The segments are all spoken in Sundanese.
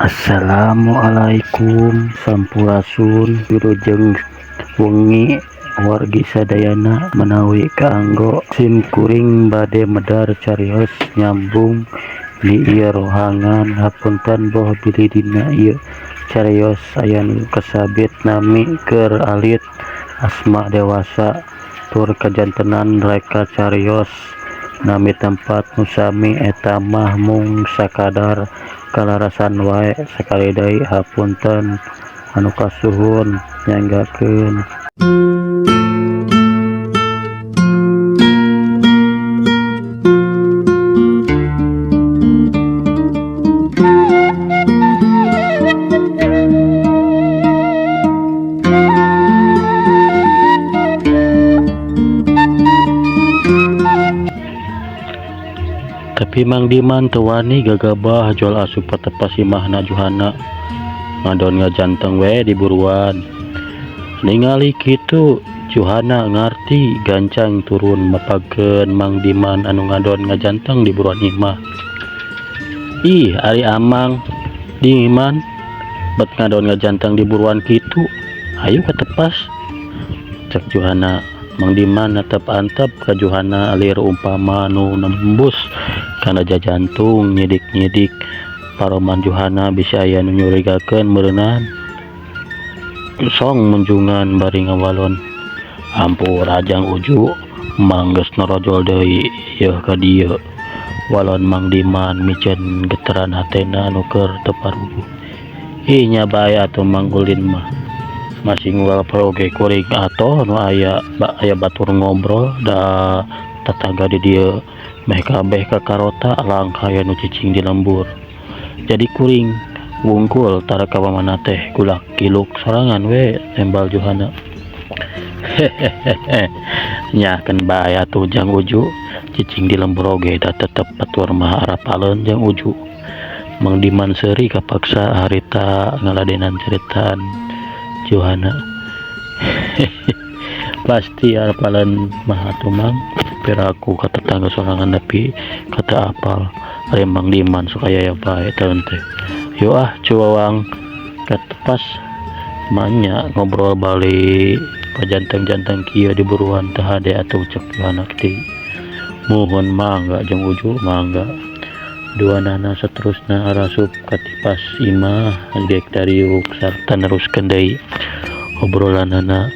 Assalamualaikum sampurasun wilujeng wengi wargi sadayana menawi kaanggo sim kuring bade medar carios nyambung di ieu rohangan hapunten boh bilih dina ieu carios aya nu kasabit nami keur alit asma dewasa tur kajantenan reka carios nami tempat nu sami eta mah mung sakadar kalarasan wae sakali deui hapunten anu kasuhun nyanggakeun. Tapi Mang Diman teu wani gagabah jual asup ka tepas imahna Juhana ngadon ngajanteng we di buruan. Ningali kitu Juhana ngarti gancang turun mapagkeun Mang Diman anu ngadon ngajanteng di buruan imah. Ih ari Amang Diman bet ngadon ngajanteng di buruan kitu ayo ka tepas cek Juhana. Mang Diman netep antep ka Juhana alir umpama nu nembus kana jajantung nyidik-nyidik paroman Juhana bisi aya nu nyurigakeun meureunan. Song munjungan bari ngawalon ampura jang Uju mang geus norojol deui yeuh ka dieu. Walon Mang Diman miceun geteran hatena nu keur teu paruguh. Ih nya bae atuh Mang Ulin mah masih ngual proge kuring atoh nu aya aya batur ngobrol da tetangga di dieu meh kabeh kakarota langka aya nu cicing di lembur. Jadi kuring wungkul tara ka mamana teh gulak giluk sorangan we tembal Juhana. Hehehe nyahkeun bae atuh jang Uju cicing di lembur oge da tetep batur mah arapaleun jang Uju. Mang Diman seuri kapaksa harita ngaladenan ceritaan Juhana. Pasti arapaleun mah atuh Mang piraku ka tetangga sorangan tapi kata apal ari Mang Diman sok aya bae taun teh. Yo ah cuwawang katepas manya ngobrol bali pajanteng-janteng kieu di buruan teh hade atuh cek Juhana teh. Muhun mangga jeung Uju mangga. Duanana saterusna arasup ka tipas imah gek dariuk sarta neruskeun deui obrolanana.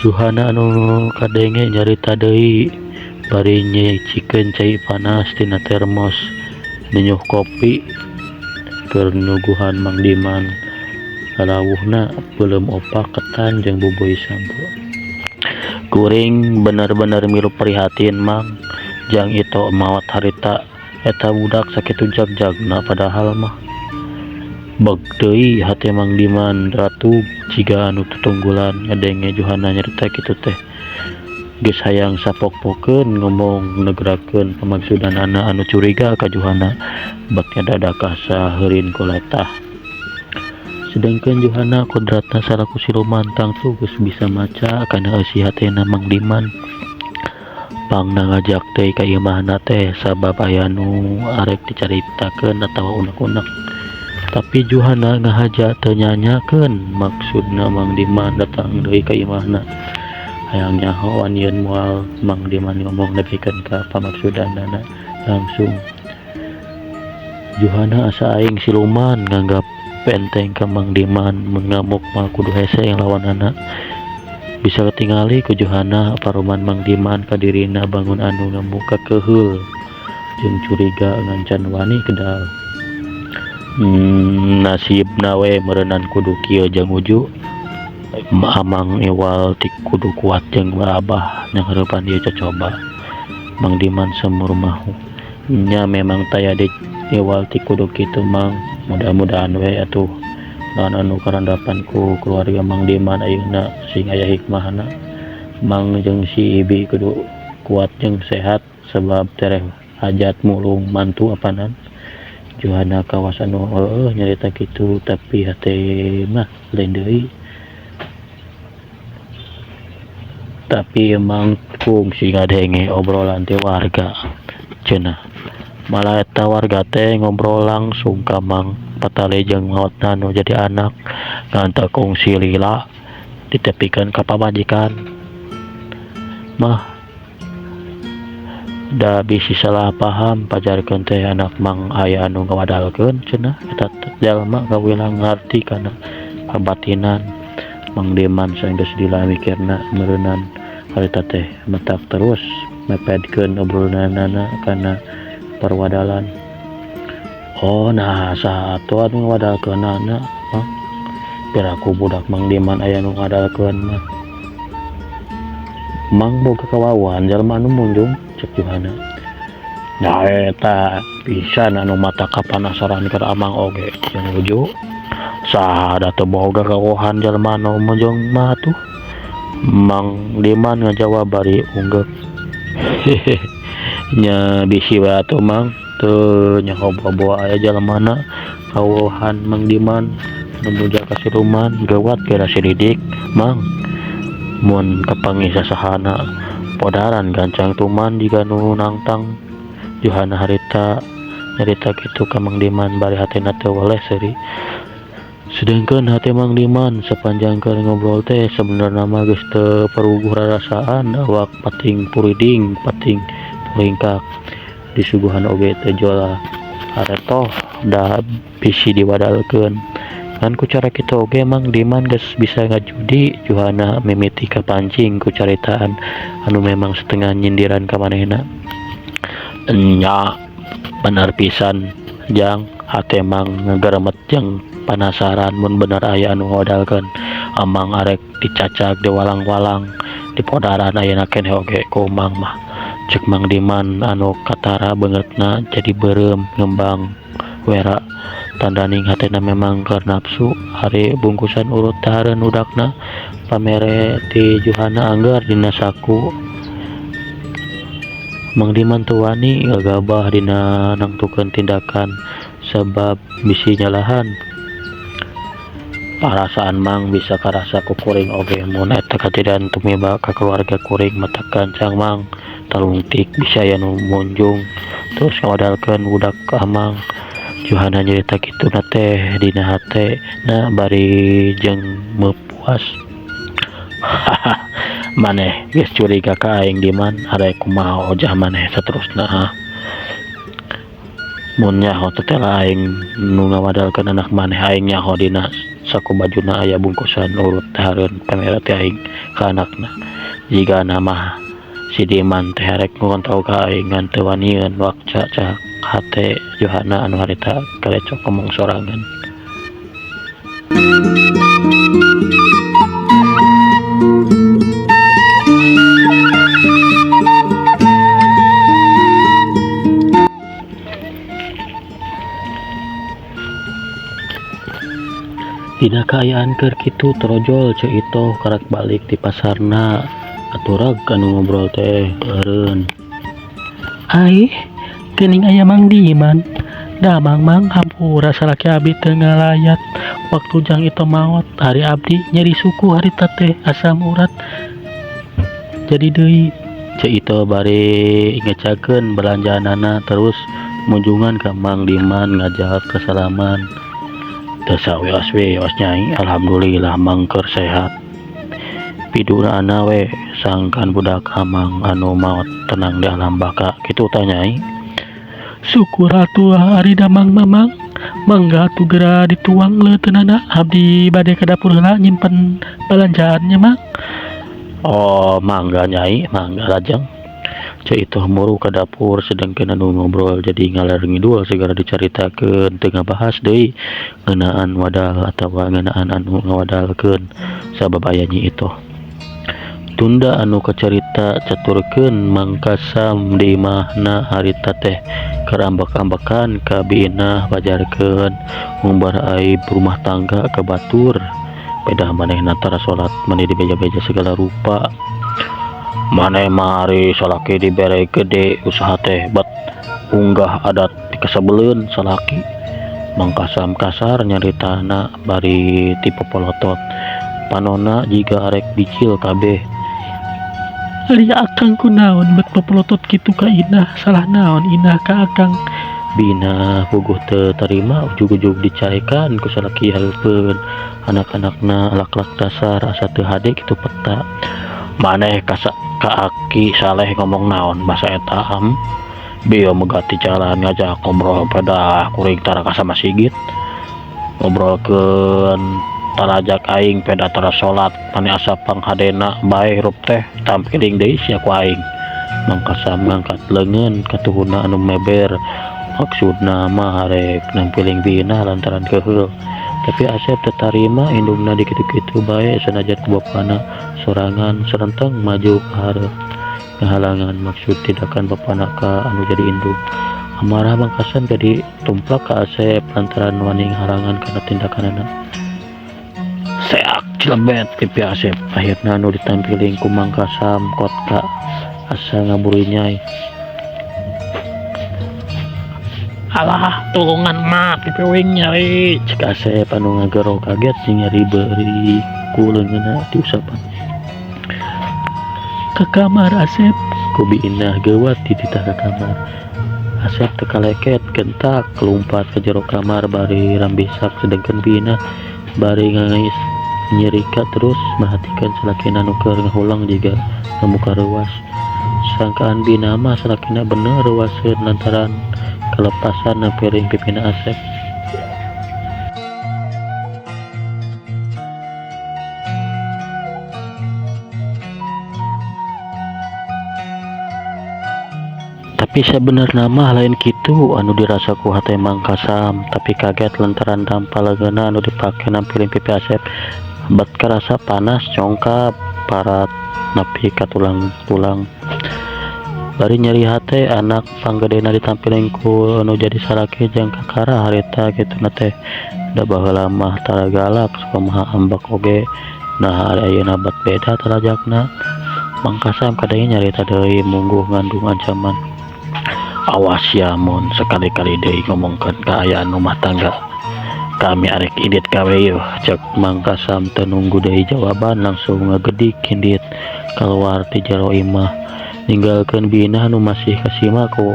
Juhana anu kadenge nyarita deui bari nyicikeun cai panas tina termos ninyuh kopi keur nyuguhan Mang Diman. Lalawuhna peuleum opak ketan jeung bubui sampo. Kuring bener-bener milu prihatin Mang jang ito maot harita eta budak sakitu jag-jagna padahal mah. Beg deui hate Mang Diman ratu jiga anu tutunggulan ngadenge Juhana nyarita kitu teh. Geus hayang sapok-pokeun ngomong negrakeun pamaksudanana anu curiga ka Juhana bet ngadadakah saheurin ku letah. Sedengkeun Juhana kodratna salaku siluman tangtu geus bisa maca kana eusi hatena Mang Diman. Pangna ngajak deui ka imahna teh sabab aya nu arek dicaritakeun atawa unek-unek. Tapi Juhana ngahaja teu nyanyakeun maksudna Mang Diman datang deui ka imahna. Hayang nyaho wanieun moal Mang Diman ngomong nepikeun ka pamaksudanana langsung. Juhana asa aing siluman nganggap enteng ka Mang Diman mun ngamuk mah kudu hese nglawanana. Bisa katingali ku Juhana paruman Mang Diman ka dirina bangun anu ngamuk kakeheul jeung curiga ngancan wani kedal. Nasibna we meureunan kudu kieu jang Uju. Amang iwal ti kudu kuat jeung abah nyanghareupan ieu cocoba. Mang Diman semur mahu. Nya memang taya di iwal ti kudu kitu Mang. Mudah-mudahan we atuh naon anu karandapan ku keluarga Mang Diman ayeuna sing aya hikmahna. Mang jeung si Ibi kudu kuat jeung sehat sebab tereh hajat mulung mantu apanan. Juhana kawas anu heueuh nyarita kitu tapi hate mah lain deui. Tapi emang kungsi ngadenge obrolan ti warga cenah. Malah eta warga teh ngobrol langsung ka Mang Patali jeung maotna nu jadi anak ngan teu kungsi lila ditepikeun ka pamajikan mah da bisi salah paham pajarkeun teh anak Mang aya anu ngawadalkeun cenah eta jalma kawilang ngarti kana kabatinan Mang Diman saenggeus lila mikirna meureunan harita teh matak terus mepedkeun obrolanana kana parwadalan. Oh nah saha atuh anu ngawadalkeunana Mang piraku budak Mang Diman aya nu ngawadalkeun mah. Mang boga kawawuhan jalma anu munjung cek Juhana. Nya eta pisan anu mata kapanasaran keur amang oge jeung luju. Saha da teu boga kawawuhan jalma anu munjung mah atuh. Mang Diman ngajawab bari unggeuk. Hehe nya bisi we atuh Mang teu nyaho bawa aya jalmana kawawuhan Mang Diman nu muja ka siluman geuwat geura siridik Mang. Mun kapanggih sasahana podaran gancang tuman jiga nu nangtang. Juhana harita nyarita kitu ka Mang Diman bari hatena teu weleh seuri. Sedengkeun hate Mang Diman sapanjang keur ngobrol teh sabenerna mah geus teu paruguh rarasaan awak pating puriding pating puringkak disuguhan oge teu jual haretoh da bisi diwadalkeun. Ngan ku cara kitu oge Mang Diman geus bisa ngajudi. Juhana mimiti kapancing ku caritaan anu memang setengah nyindiran ka manehna. Enya bener pisan jang hate Mang ngageremet jeung panasaran mun bener aya anu ngawadalkeun amang arek dicacag diwalang-walang dipodaran ayeuna keneh oge ku Mang mah. Cek Mang Diman anu katara beungeutna jadi beureum ngembang wera. Tandaning hatena memang keur nafsu ari bungkusan urut dahareun budakna pamere ti Juhana anggar dina saku. Mang Diman teu wani gagabah dina nangtukeun tindakan sabab bisi nyalahan. Parasaan Mang bisa karasa ku kuring oge mun eta kajadian tumiba ka keluarga kuring matak gancang Mang talungtik bisi aya nu munjung terus ngawadalkeun budak amang. Juhana nyarita kituna teh dina hate na bari jeung meupuas. Haha maneh geus curiga ka aing Diman arek kumaha ojah maneh saterusna hah. Mun nyaho tetela aing nu ngawadalkeun anak maneh aing nyaho dina saku bajuna aya bungkusan urut dahareun pamere ti aing ka anakna. Jigana mah si Diman teh arek ngontrol ka aing ngan teu wanieun wakca cahak hate Juhana anu harita kalecok ngomong sorangan. Dina kaayaan keur kitu torojol Ceu Itoh karak balik ti pasarna aturag anu ngobrol teh eureun. Aih geuning aya Mang Diman. Damang Mang hampura salaki abdi teu ngalayat waktu jang Itoh maot ari abdi nyeri suku harita teh asam urat jadi deui. Ceu Itoh bari ngecakeun belanjaanana terus munjungan ka Mang Diman ngajak kasalaman. Teu sawios-wios nyai alhamdulillah Mang keur sehat. Pidurana we sangkan budak amang anu maot tenang di alam baka kitu tah nyai. Syukur atuh ari damang mamang. Mangga atuh geura dituang leuteunana abdi bade ka dapur heula nyimpen balanjaannya Mang. Oh mangga nyai mangga lajeng. Ceu Itoh muru ka dapur sedengkeun anu ngobrol jadi ngaler ngidul segera dicaritakeun teu ngabahas deui ngeunaan wadal atawa ngeunaan anu ngawadalkeun sabab aya Nyi Itoh. Tunda anu kacarita caturkeun Mang Kasam di imahna harita teh keur ambek-ambekan ka Bi Inah pajarkeun ngumbar aib rumah tangga ka batur. Pedah manehna tara salat mani dibeja-beja segala rupa. Maneh mah ari salaki dibere gede usaha teh bet unggah adat dikasebeleun salaki. Mang Kasam kasar nyaritana bari ti popolotot. Panona jiga arek dicil kabeh. Ari akang kunaon bet popolotot kitu ka Inah salah naon Inah ka akang Bi Inah puguh teu tarima ujug-ujug dicarekan ku salaki hareupeun anak-anakna alak-alak dasar asa teu hade kitu peta. Maneh ka aki Saleh ngomong naon basa eta am? Bieu megati jalan ngajak ngobrol pedah kuring tara ka masigit. Ngobrolkeun tarajak aing peda tara salat maneh asa panghadena bae hirup teh tampiling deui sia ku aing. Mang Kasam ngangkat leungeun ka tuhuna anu meber maksudna mah arek nampiling Bi Inah lantaran keuheul. Tapi Asep teu tarima indungna dikitu-kitu bae sanajan ku bapana sorangan sarenteng maju ka hareup ngahalangan maksud tindakan bapana ka anu jadi indung. Amarah Mang Kasam jadi tumplak ka Asep lantaran wani ngahalangan kana tindakanana. Seak cilebet pipi Asep akhirna anu ditampiling ku Mang Kasam kotka asa ngaburinyai. Alah tulungan mak pipi uing nyeri cek Asep anu ngagero kaget jeung nyeri beuri ku leungeunna diusapan. Ka kamar Asep ku Bi Inah geuwat dititah ka kamar. Asep teu kaleket gentak lumpat ka jero kamar bari rambisak sedengkeun Bi Inah bari ngangais nyerika terus merhatikeun salakina nu keur ngahuleng jiga ngamuka reuwas. Sangkaan Bi Inah mah salakina bener reuwaseun lantaran kalepasan nampiling pipina Asep. Tapi sabenerna mah lain kitu anu dirasa ku hate Mang Kasam, tapi kaget lantaran dampa leungeunna anu dipake nampiling pipi Asep bat karasa panas congkap parat nepi ka tulang-tulang. Bari nyeri hate anak panggedena ditampiling ku anu jadi salaki jeung kakara harita kituna teh da baheula mah tara galak sakumaha ambek oge nah ari ayeuna bat beda tarajakna. Mang Kasam kadenge nyarita deui mungguh ngandung ancaman. Awas ya mun sekali-kali deui ngomongkeun kaayaan rumah tangga kami arek indit gawe yeuh cek Mang Kasam teu nunggu deui jawaban langsung ngagedig indit kaluar ti jero imah ninggalkeun Bi Inah anu masih kasima ku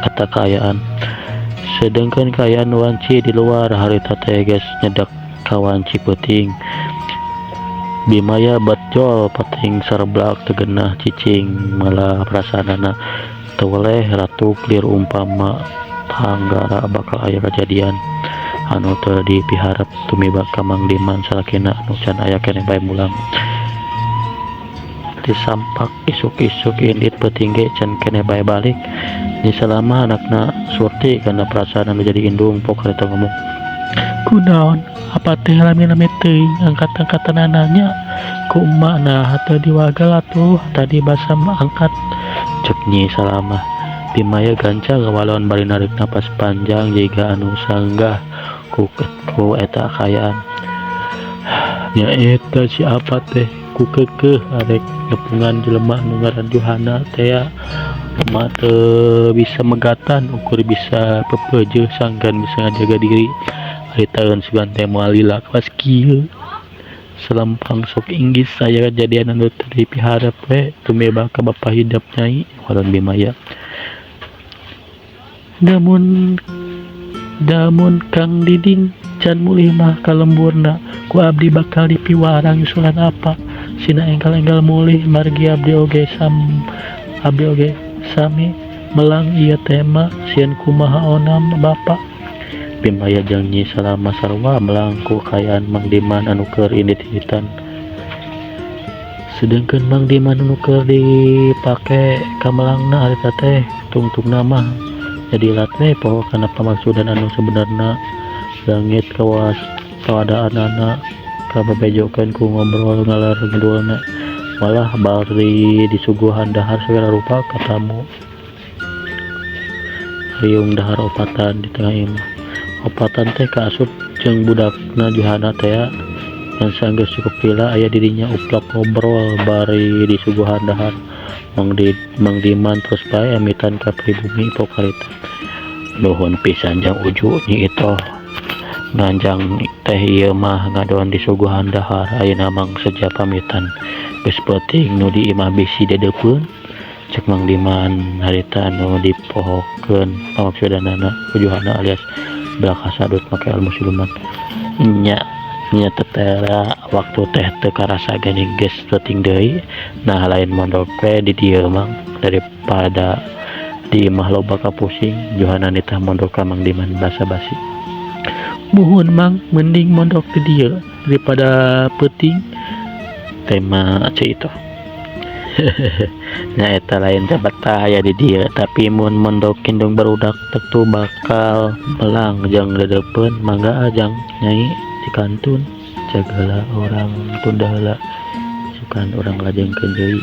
eta kaayaan. Sedengkeun kaayaan wanci di luar harita teh geus nyedek ka wanci peuting. Bimaya bat jol pating sareblak teu geunah cicing malah perasaanana teu weleh ratuk lir umpama tanggara bakal aya kajadian anu teu dipiharep tumiba ka Mang Diman salakina anu can aya keneh bae mulang. Disampak isuk-isuk indit peuting ge can keneh bae balik. Nyi Salamah anakna Surti kana perasaan anu jadi indung pok harita ngomong. Kunaon apa teh lami-lami teuing angkat-angkatanana nya ku emak nah teu diwagal atuh tadi basa angkat cek Nyi Salamah. Bimaya gancang ngawalon bari narik napas panjang jiga anu sanggah ku eta kaayaan. Nya eta si apa teh ku keukeuh arek nepungan jelema nu ngaran Johana tea emak teu bisa megatan ukur bisa pepeujeuh sangkan bisa ngajaga diri ari taeun sugan teh moal lila kawas kieu. Salempang sok inggis aya kajadian anu teu dipiharep we tumiba ka bapa hidep nyai walon Bimaya. Damun Kang Diding can mulih mah ka lemburna ku abdi bakal dipiwarang nyusulan apa sina enggal-enggal mulih margi abdi oge sami melang ieu tema sieun kumaha onam bapa. Bimaya jeung Nyi Salamah sarua melang ku kaayaan Mang Diman anu keur indit-inditan. Sedengkeun Mang Diman anu keur dipake kamelangna harita teh tungtungna mah jadi lat we poho kana pamaksudan anu sebenarna langit kawas kaadaanana kabebejokeun ku ngobrol ngaler ngidulna malah bari disuguhan dahar segala rupa katamu riung dahar opatan di tengah imah. Opatan teh kaasup jeung budakna Johana tea ngan sanggeus cukup lila aya dirinya uplak ngobrol bari disuguhan dahar. Mang Diman terus bae amitan ka pribumi pok harita. Nuhun pisan jang Uju Nyi Itoh nganjang teh ieu mah ngadon disuguhan dahar ayeuna Mang Seja pamitan geus peuting nu di imah bisi dedeupeun Cek Mang Diman harita anu dipohokeun pamaksudanana ku Juhana alias Belaka Sadut make ilmu siluman. Nya nya tetera waktu teh teu karasa geuning geus peuting deui. Nah lain mondok we di dieu Mang daripada di imah loba kapusing. Juhana nitah mondok ka Mang Diman basa-basi. Muhun Mang, mending mondok di dieu daripada peuting tema Ceu Itoh. Nya eta lain teh betah aya di dieu, tapi mun mondok indung barudak tentu bakal melang jeung deudeupeun. Mangga jang Nyai dikantun, cag heula urang tunda heula, sugan urang lajengkeun deui.